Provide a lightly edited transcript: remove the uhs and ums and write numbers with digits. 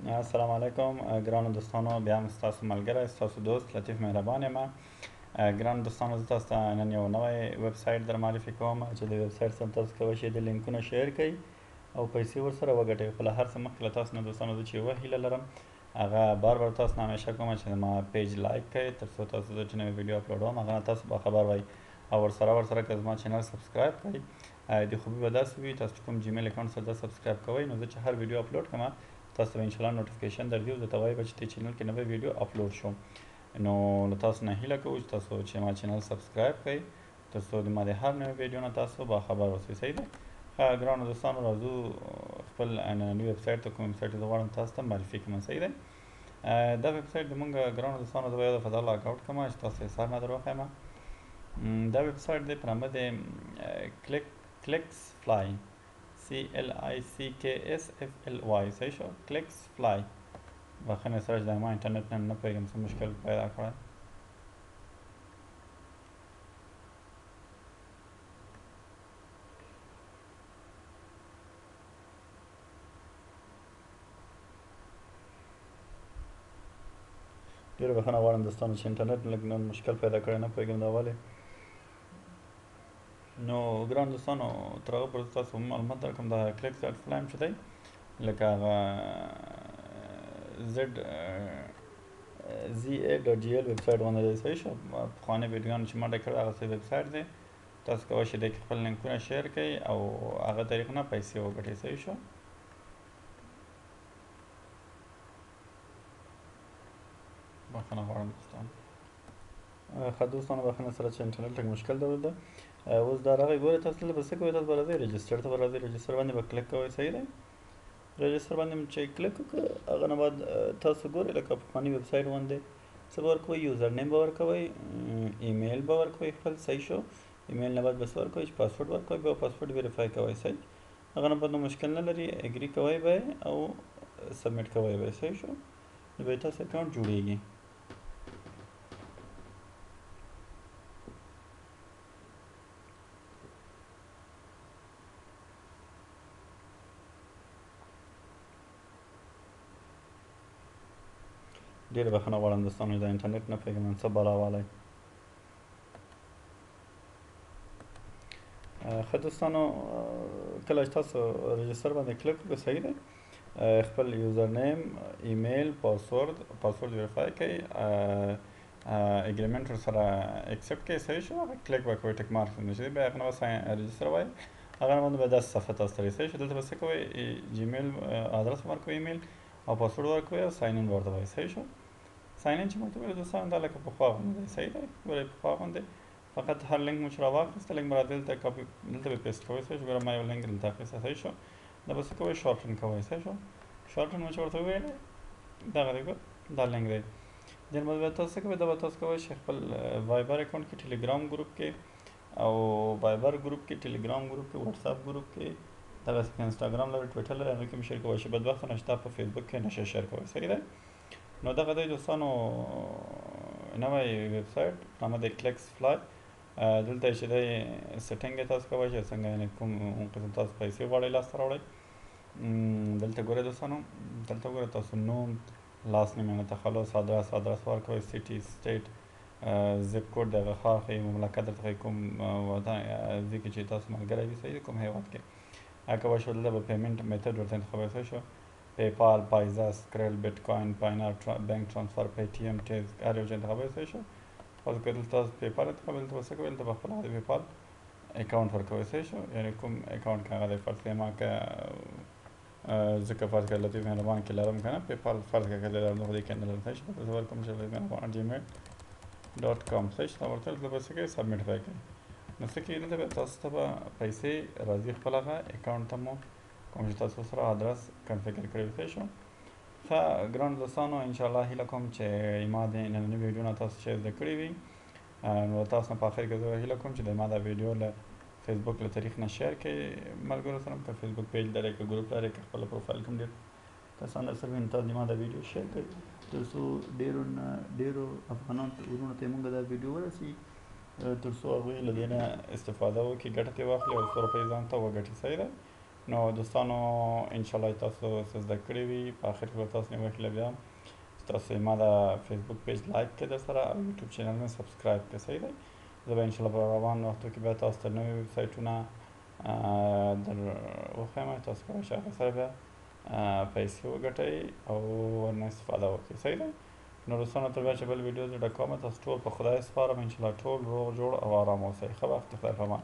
السلام علیکم ګرانو دوستانو، بیا هم ستاسو ملګری، ستاسو دوست لطیف مهربان یم. ګرانو دوستانو، زه تاسو ته نن یو نوی ویب سایټ در معرفي کوم چې د ویب سایټ سره تاسو کولی شئ د لینکونه share کړئ او پیسې ورسره وګټئ. خو له هر څه مخکې له تاسو نه دوستانو زه چې یوه هیله لرم، هغه بار بار تاسو نه همیشه کوم چې زما page like کړئ، تر څو تاسو زه چې نوې ویډیو اپلوډوم هغه نه تاسو باخبر وئ، او ورسره که زما channel subscribe کړئ، د خوبي به داسې وي تاسو چې کوم Gmail account سره دا subscribe کوئ، نو زه چې هر ویډیو اپلوډ کړم تاسو به انشاءالله notification درځي او درته وایي به چې دې channel کې نوې ویډیو اپلوډ شو. نو له تاسو نه هیله کوو چې تاسو چې ما channel subscribe کړئ، تر څو د ما د هر نوې ویډیو نه تاسو باخبر اوسئ. صحیح دی؟ ښه ګرانو دوستانو، راځو خپل ننني ویب سایټ ته، کوم ویب سایټ زه غواړم تاسو ته معرفي کړم. صحیح دی؟ دا ویب سایټ زمونږ ګرانو دوستانو زه به یو دفعه دا log out کړم چې تاسو یې سر نه در وښیم. دا ویب سایټ دی په نامه د کلیکس فلای، CLICKSFLY. صحیح شو؟ کلیکس فلای. بخښنه سره چې دا ما انټرنیټ نن نه پوهېږم څه مشکل پیدا کړی. ډېره بخښنه غواړم دوستانو چې انټرنیټ لږ نن مشکل پیدا کړی، نه پوهېږم دا ولې. نو ګران دوستانو، تر هغه پورې تاسو معلومات درکړم. دا کلیکس ډاټ فلایم چې دی لکه هغه زد زی ای ډاټ جی ال ویب سایټ باندې دی. صحیح شو؟ پخوانۍ ویډیوګانې چې ما ډک کړې هغسې ویب سایټ دی. تاسو کولی شئ دې کې خپل لینکونه share کړئ او هغه طریق نه پیسې وګټئ. صحیح شو؟ بخښنه غواړم دوستانو. ښه دوستانو، بخښنه سره چې انټرنیټ لږ مشکل درلوده. اوس دا راغی، ګورئ تاسو دلته به څه کوئ، تاسو به راځئ register ته به راځئ، register باندې به کلیک کوئ. صحیح دی؟ register باندې چې کلیک وکړئ هغه نه بعد تاسو ګورئ لکه پخواني ویب سایټ باندې څه به ورکوئ، username به ورکوئ، ایمیل به ورکوئ خپل. صحیح شو؟ ایمیل نه بعد به څه ورکوئ چې پاسورډ ورکوئ، بیا password verify کوئ. صحیح؟ هغه نه بعد نو مشکل نه لري، agree کوئ به او submit کوئ به. صحیح شو؟ نو بیا تاسو account جوړیږي. ډېره بخښنه غواړم دوستانو، دا انټرنیټ نه پوهېږم نن څه بلا والی. ښه دوستانو، کله چې تاسو register باندې کلیک وکړئ، صحیح دی، خپل username، ایمیل، password verify کړئ، agreement ورسره accept کړئ. صحیح شو؟ هغه کلیک به کوئ، tick mark باندې چې بیا هغه نه بس register وایي، هغه نه باندې به داسې صفحه تاسو ته راسي. صحیح شو؟ دلته به څه کوئ، Gmail ادرس ورکوئ، ایمیل او پاسورډ ورکوئ او sign in ورته وایي. صحیح شو؟ sign in چې ورته وویل دوستانو، دا لکه پخوا غوندې دی. صحیح دی؟ ګورئ پخوا غوندې فقط هر لینک مو چې راواخیسته، لینک به را دلته کاپي، دلته به paste کوئ. صحیح شو؟ ګوره ما یو لینک دلته اخیسته. صحیح شو؟ دا به څه کوئ، shorten کوئ. صحیح شو؟ shorten مو چې ورته وویل، دغه دی، ګوره دا لینک دی. دې نه بعد بیا تاسو څه کوئ، دا به تاسو کوئ چې خپل Viber account کې، ټلګرام ګروپ کې، او Viber ګروپ کې، ټلګرام ګروپ کې، واتساپ ګروپ کې، دغسې که انسټاګرام لرئ، ټویټر لرئ، هغه کې هم share کولی شئ. بدبختانه چې دا په فیسبوک کې نه شئ share کولی. صحیح دی؟ نو دغه دی دوستانو نوی ویب سایټ په نامه د کلیکس فلای. دلته چې دی setting یې تاسو کولی شئ څنګه، یعنې کوم قسم تاسو پیسې غواړئ لاسته راوړئ. دلته ګورئ دوستانو، دلته ګورئ تاسو نوم، last name یعنې تخلص، ادرس ورکوئ، city، state، zip code د هغه ښار ښیي، مملکت درته ښیي، کوم وطن ځای کې چې تاسو ملګری وي. صحیح دی؟ کوم هېواد کې هغه کولی شو. دلته به payment method ورته انتخابوئ. صحیح شو؟ PayPal، پایزه، Skrill، بیټ کوین، Payoneer، bank transfer، Paytm، تیز، هر یو چې انتخابوئ. صحیح شو؟ فرض کړئ دلته تاسو PayPal انتخابوئ، دلته به څه کوئ، دلته به خپل د PayPal account ورکوئ. صحیح شو؟ یعنې کوم account کې هغه دی، فرض کړئ ما که ځکه فرض کړئ لطیف مهربان کې لرم که نه PayPal، فرض کړئ که لرم نو خو دې کې نه لرم. صحیح شو؟ زه ورکوم چې لطیف مهربان @gmail.com. صحیح شو؟ دا ورته دلته به څه کوئ، submit به یې کوئ. نو څه کېږي، دلته به تاسو ته به پیسې راځي خپل هغه account ته مو کوم چې تاسو سره ادرس configure کړی وي. صحیح شو؟ ښه ګران دوستانو، انشاءالله هیله کوم چې ما د نننۍ ویډیو نه تاسو چې زده کړې وي. نو تاسو نه په اخر کې زه هیله کوم چې د ما دا ویډیو له فیسبوک له طریق نه share کړئ ملګرو سره، که فیسبوک page لرئ، که ګروپ لرئ، که خپل پروفایل کوم ډېر کسان در سره وي، نو تاسو د ما دا ویډیو share کړئ تر څو ډېرو نه ډېرو افغانانو وروڼو ته موږ دا ویډیو ورسي، تر څو هغوی له دې نه استفاده وکړي، ګټه ترې واخلي او څو روپۍ ځان ته وګټي. صحیح ده؟ نو دوستانو، ان شاء الله تاسو څه زده کړي وي. په اخر کې به تاسو نه هیله بیا چې تاسو ما د فیسبوک پیج لایک کړئ در سره او یوټیوب چینل مې سبسکرایب کړئ. صحیح دی، زه به ان شاء الله په روان وختو کې بیا تاسو ته نوي ویب سایټونه در وښیم، تاسو کولی شئ هغه سره بیا پیسې وګټئ او ورنه استفاده وکړئ. صحیح دی، نو دوستانو، تر بیا چې بل ویډیو زه ډکوم، تاسو ټول په خدای سپارم. ان شاء الله ټول روغ جوړ او آرام اوسئ. ښه وخت، خدای په امان.